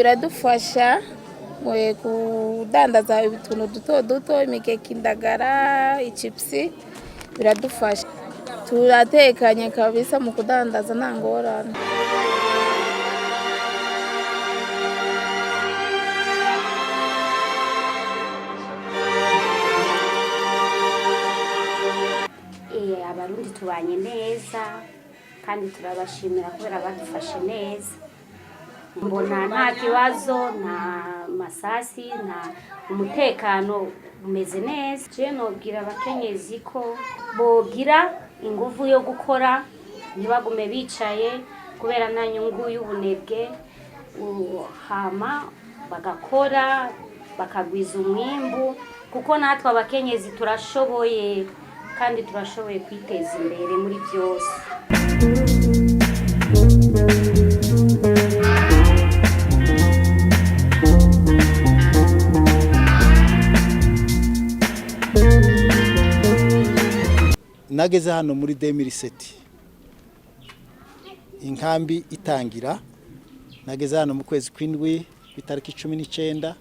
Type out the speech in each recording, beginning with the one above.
Biradufasha kudandaza utuntu duto duto, imikeke, indagara, ichipusi, biradufasha. Turatekanye kabisa mu kudandaza, nta ngorane. Abarundi tubanye neza kandi turabashimira kubera badufashe neza. Mbona nta kibazo, nta masasi, nta umutekano umeze neza. Je nobwira abakenyezi ko bogira inguvu yo gukora, ntibagume bicaye kubera nta nyungu y'ubunebwe. Hama bagakora, bakagwiza umwimbu, kuko natwe abakenyezi turashoboye kandi turashoboye kwiteza imbere muri byose. Nageze hano muri 2007, inkambi itangira. Nageze hano mu kwezi kw'indwi ku itariki 19.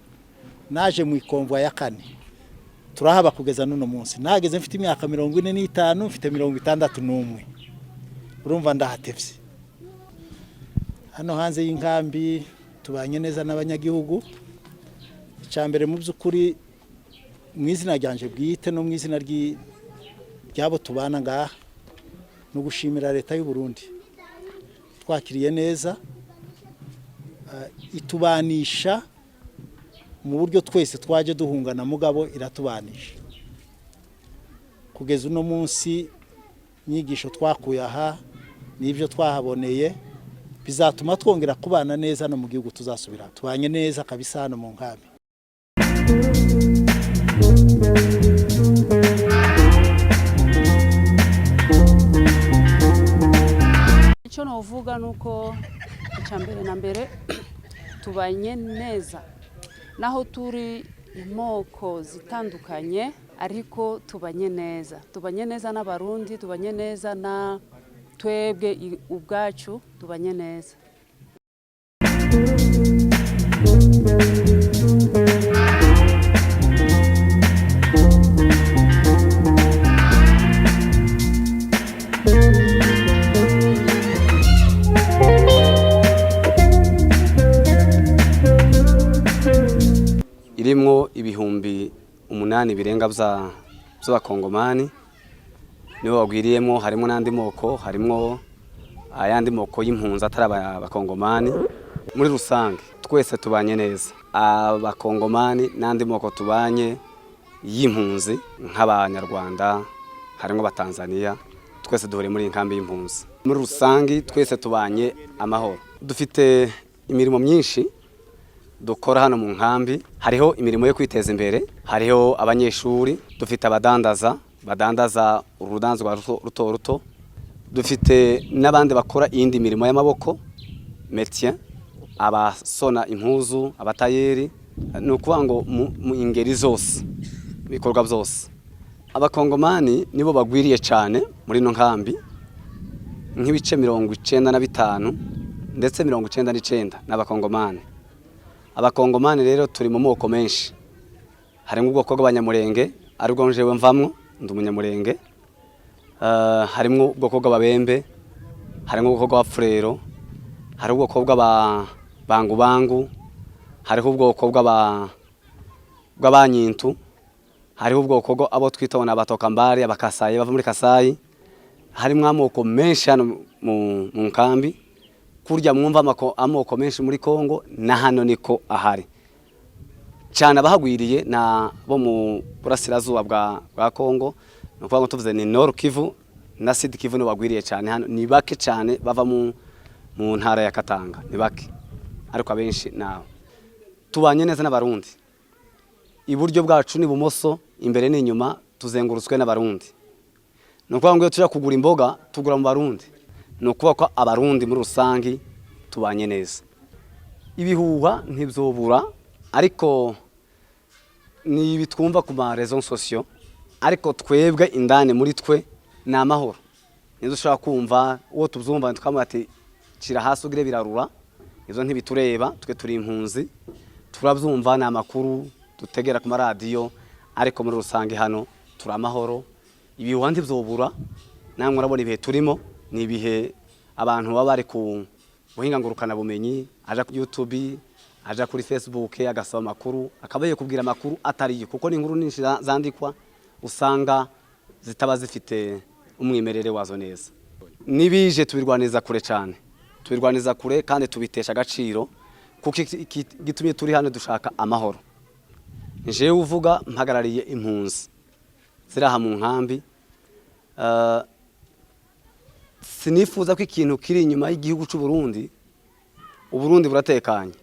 Naje mu i convoi ya kane, turahaba kugeza n'uno munsi. Nageze mfite imyaka 45, mfite 61, urumva ndahatevye. Hano hanze y'inkambi tubanye neza n'abanyagihugu. Icya mbere, mu by'ukuri, mu izina ryanje bwite no mu izina ry'abo tubana ngaha, ni ugushimira leta y'u Burundi twakiriye neza, itubanisha mu buryo twese twaje duhungana, mugabo iratubanisha kugeza uno munsi. Inyigisho twakuye aha n'ibyo twahaboneye bizatuma twongera kubana neza no mu gihugu tuzasubira. Tubanye neza kabisa hano mu nkambi. Icyo navuga ni uko icya mbere na mbere tubanye neza, naho turi imoko zitandukanye, ariko tubanye neza. Tubanye neza n'Abarundi, tubanye neza na twebwe ubwacu, tubanye neza. Irimwo 8000 birenga by'Abakongomani nibo bagwiriyemo. Harimo n'andi moko, harimo ayandi moko y'impunzi atari Abakongomani. Muri rusange twese tubanye neza, Abakongomani n'andi moko tubanye y'impunzi nk'Abanyarwanda, harimo Abatanzaniya, twese duhuriye muri iyi nkambi y'impunzi. Muri rusange twese tubanye amahoro. Dufite imirimo myinshi dukora hano mu nkambi. Hariho imirimo yo kwiteza imbere, hariho abanyeshuri, dufite abadandaza badandaza urudanzwa ruto ruto ruto, dufite n'abandi bakora iyindi mirimo y'amaboko, métier, abasona impuzu, abatayeri. Ni ukuvuga ngo mu ingeri zose, ibikorwa byose. Abakongomani nibo bagwiriye cyane muri ino nkambi, nk'ibice 95 ndetse 99 ni Abakongomani. Abakongomani rero turi mu moko menshi. Harimo ubwoko bw'Abanyamurenge, aribwo njewe mvamwo, ndi Umunyamurenge. Harimo ubwoko bw'Ababembe, harimo ubwoko bw'Abapfurero, hari ubwoko bw'Ababangubangu, hariho ubwoko bw'Abanyintu, hariho ubwoko bwo abo twita ngo ni Abatokambari, Abakasayi bava muri Kasayi. Harimo amoko menshi hano mu nkambi. Kurya mwumva amoko menshi muri Kongo, na hano niko ahari cyane. Abahagwiriye na bo mu burasirazuba bwa Kongo, ni ukuvuga ngo tuvuze ni Nord Kivu na Sud Kivu, nibo bagwiriye cyane hano. Ni bake cyane bava mu ntara ya Katanga, ni bake, ariko abenshi naho. Tubanye neza n'Abarundi, iburyo bwacu n'ibumoso, imbere n'inyuma, tuzengurutswe n'Abarundi. Ni ukuvuga ngo iyo tujya kugura imboga tugura mu Barundi. Ni ukuvuga ko Abarundi muri rusange tubanye neza. Ibihuha ntibyobura, ariko ni ibi twumva ku ma réseaux sociaux, ariko twebwe indani muri twe ni amahoro. Nizo ushobora kumva uwo tubyumva tukamubwira ati: "Cira hasi ugire birarura." Ibyo ntibitureba, twe turi impunzi, turabyumva, ni amakuru dutegera ku maradiyo, ariko muri rusange hano turi amahoro. Ibihuha ntibyobura, namwe murabona ibihe turimo, ni ibihe abantu baba bari ku buhinga ngurukanabumenyi, aja kuri YouTube, aja kuri Facebook, agasaba amakuru, akaba kubwira amakuru atariyo, kuko ni inkuru nyinshi zandikwa usanga zitaba zifite umwimerere wazo neza. N'ibije tubirwaniza kure cyane, tubirwaniza kure kandi tubitesha agaciro, kuko gitumye turi hano dushaka amahoro. Njewe uvuga mpagarariye impunzi ziri aha mu nkambi. Sinifuza ko ikintu kiri inyuma y'igihugu cy'u Burundi. Uburundi buratekanye.